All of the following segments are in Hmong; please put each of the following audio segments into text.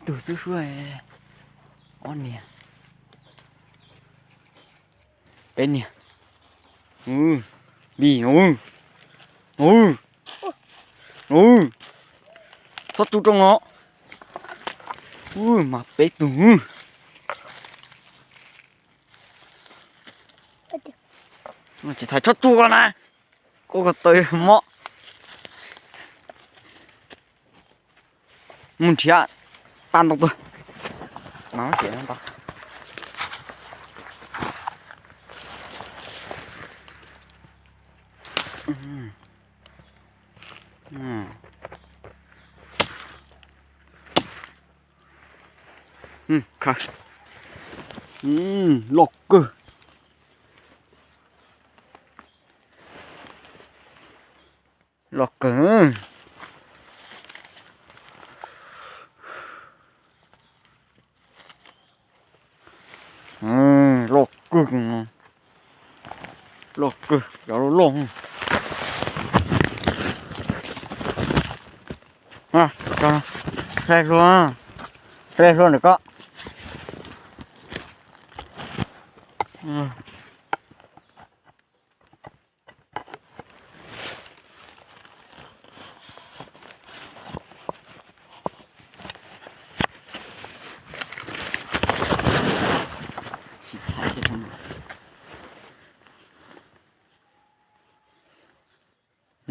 Tug xwb suab, ob niag, peb niag. Vij, txhob tu rau no. Mas peb tug. Tsis thaiv txhob tu ko na, koj ko taw mob. Mus nrhiav paj ntoo tuaj. Loj kawg. Loj kawg. Loj kawg, loj kawg, cov loj loj. Hlais hlua, hlais hlua ntawm ko.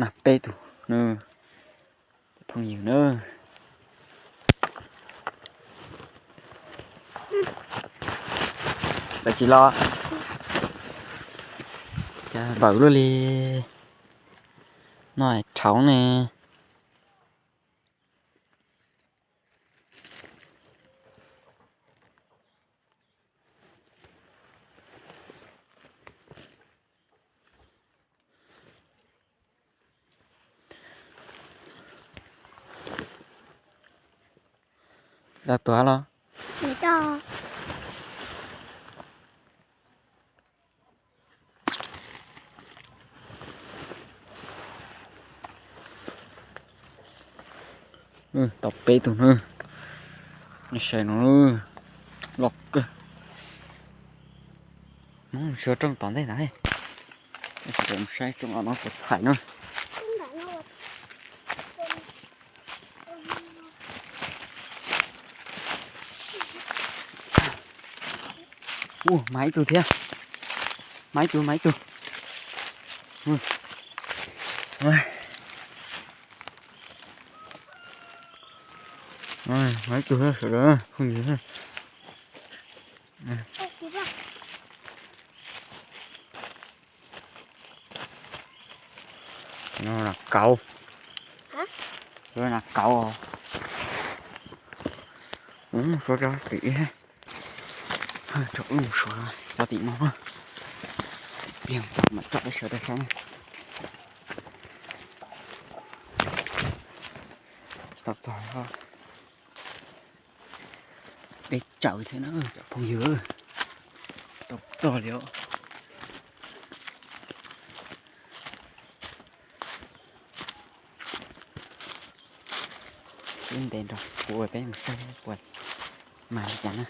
Nag peb tug na, phooj ywg na. Lawv tsis los, cas npawm luaj li. No rhauv ne. Dab tuag los? Tau peb tug na. Nej saib no, loj kawg. Mus sawv rooj tom ntej ntag. Saib rooj no puas txhais na. Ua, mas ib tug thiab. Mas ib tug, mas ib tug. Mas ib tug sawv daws phooj ywg. Nas kauv. Nas kauv. Mus suav cov tim, rau wb mus suav cov tim no. Pliag txog mam tso peb sawv daws saib. Tsis tau txog. Deb tsawv thiab na cov phooj ywg. Tau txog li os. Peb ntes nrog kuv peb mus saib puas mag li cas na.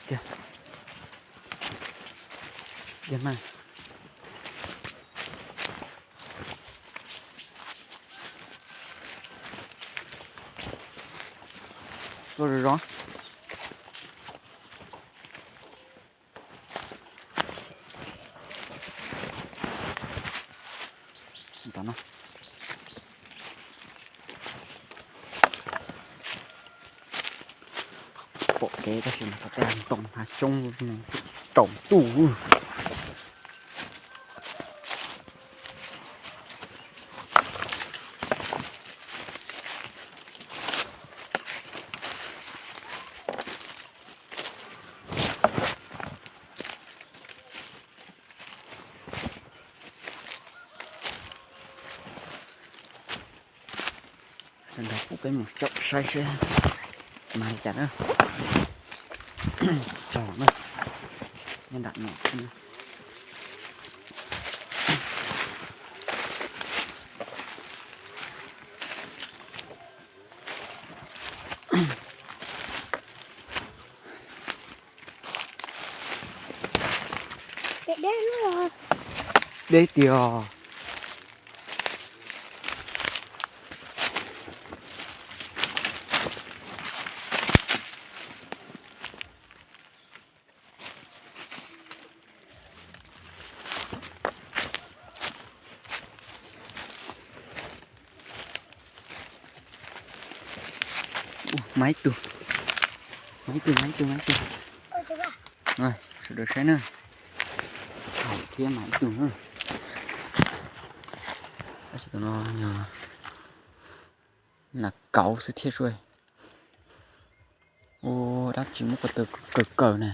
Kiag, kiag mas. Tuaj zoo zoo. Tom no pom kev tab sis mas tej ntoo hnav xyoob tsaus ntuj. Peb mus caum saib seb mas li cas na. Tso na, nyob nram no. Deb tiag. Mas ib tug, mas ib tug, mas ib tug, mas ib tug. Sawv daws saib na, txhais thiab mas ib tug na. Tab sis tus no yog nas kauv xwb thiab sua. Ua dab tsi muab ko taw kaw kaw na.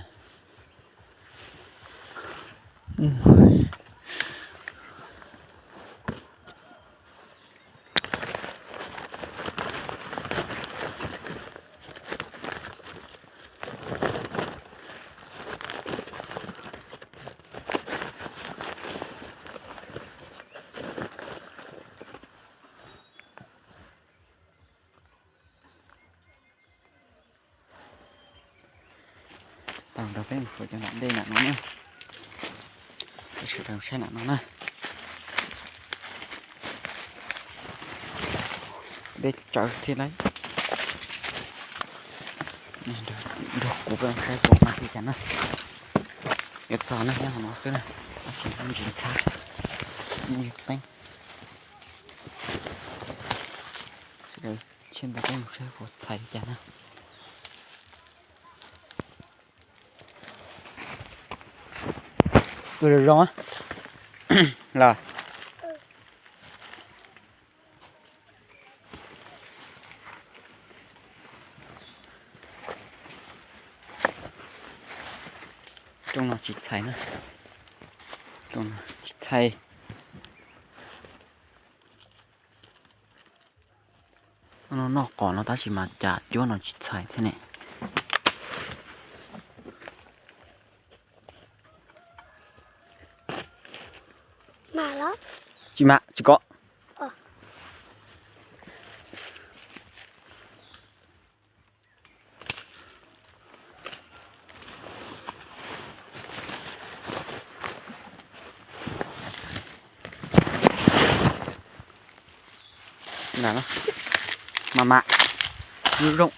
Tau nrog peb mus xyuas cov nram dej nram no na. Peb sawv daws saib nram no na. Dej tsawv thiab lauj. Nrog kuv peb mus saib puas mag li cas na. Yuav txog na, nyob hauv no xwb na, tab sis ntsis ntxhab, yeej teeb. Sawv daws tshiab ntawd peb mus saib puas txhais li cas na. Tus zoo zoo los. Rooj no tsis txhais na. Rooj no tsis txhais. No noj qos no tab sis mas cas cuab no tsis txhais thiab ne. Tsis mam tsis kov. Mam mam, zoo zoo.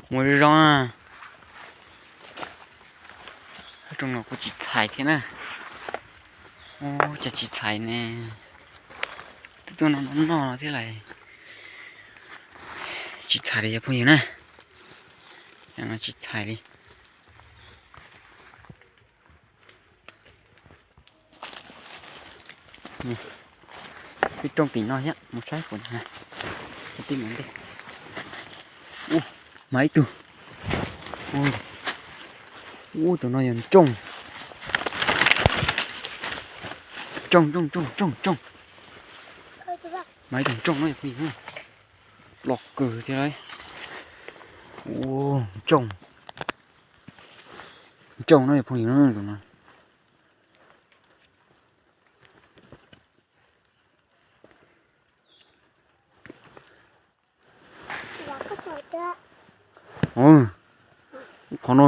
Mus zoo zoo. Rooj no kuj tsis txhais thiab na. Ua cas tsis txhais ne? Twb tuaj noj noj no thiab lauj. Tsis txhais li cov phooj ywg na. Cov no tsis txhais li. Peb rooj tim no thiab, mus saib puas tib ntej. Ub, mas ib tug. Ub, tus no yog nrooj. Nrooj, nrooj, nrooj, nrooj, nrooj. Mas ib tug nrooj no yog phooj ywg, los kawg thiab lauj. Ub, nrooj. Nrooj no yog phooj ywg, tus no. Qhov no.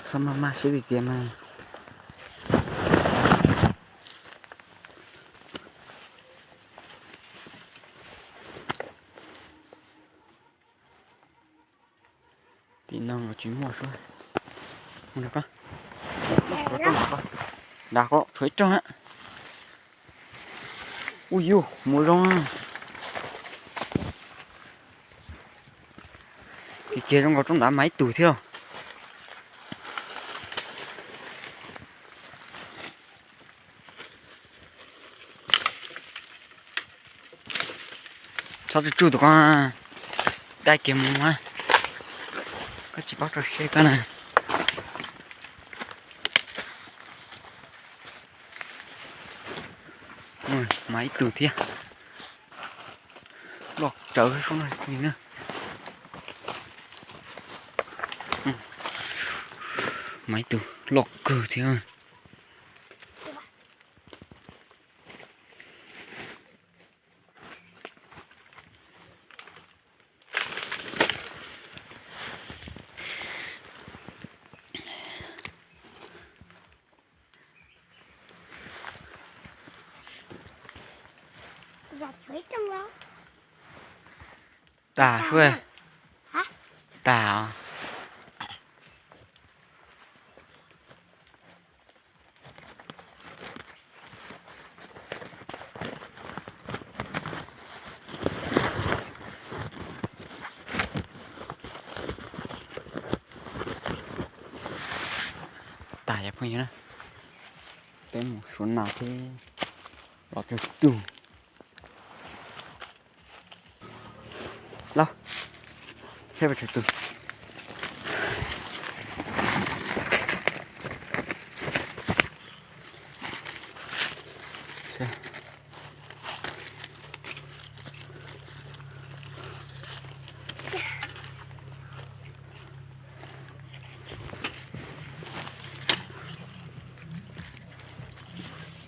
Txhob maj maj siab tiag tiag mas. Tim no los tsis muaj sua. Nrad ko, tshuav ib rooj. Ub yus, mus zoo. Kiag kiag zoo nkaus rooj nrad mas ib tug thiab. Txhob tsuj tsuj tus ko, dai kiag mus, koj tsis paub rau siab koj na. Mas ib tug thiab, loj tsawv sub no li na. Mas ib tug loj kawg thiab. Tas, tas os. Tas cov phooj ywg na, peb mus suav nas thiab los tsawg tug. Los, seb puas tsawg tug.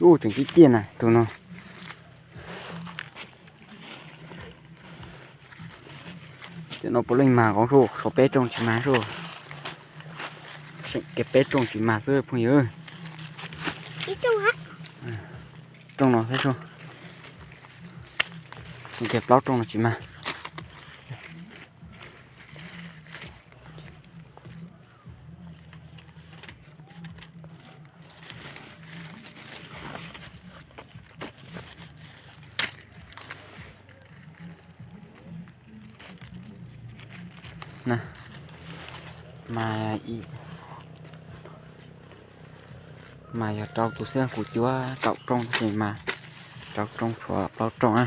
Ub, tseem ciaj ciaj na tus no. Cov no puav leej mag nkaus, suav peb rooj tsis mag suav. Seem kiag peb rooj tsis mag xwb phooj ywg. Rooj no thiab suav. Seem kiag plaub rooj no tsis mag. Mas, mas yog rau tus xwb, kuv cuab kaum rooj ces mas rau rooj tshuav plaub rooj na.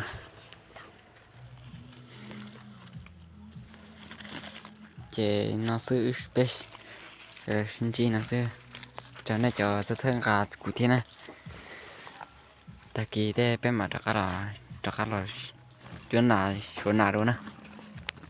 Ces no xwb peb sib ntsib no xwb, rau nej cov txhawb txhawb nqa kuv thiab na. Tag kis tej peb mam rov qab los cuab nas suav nas dua na.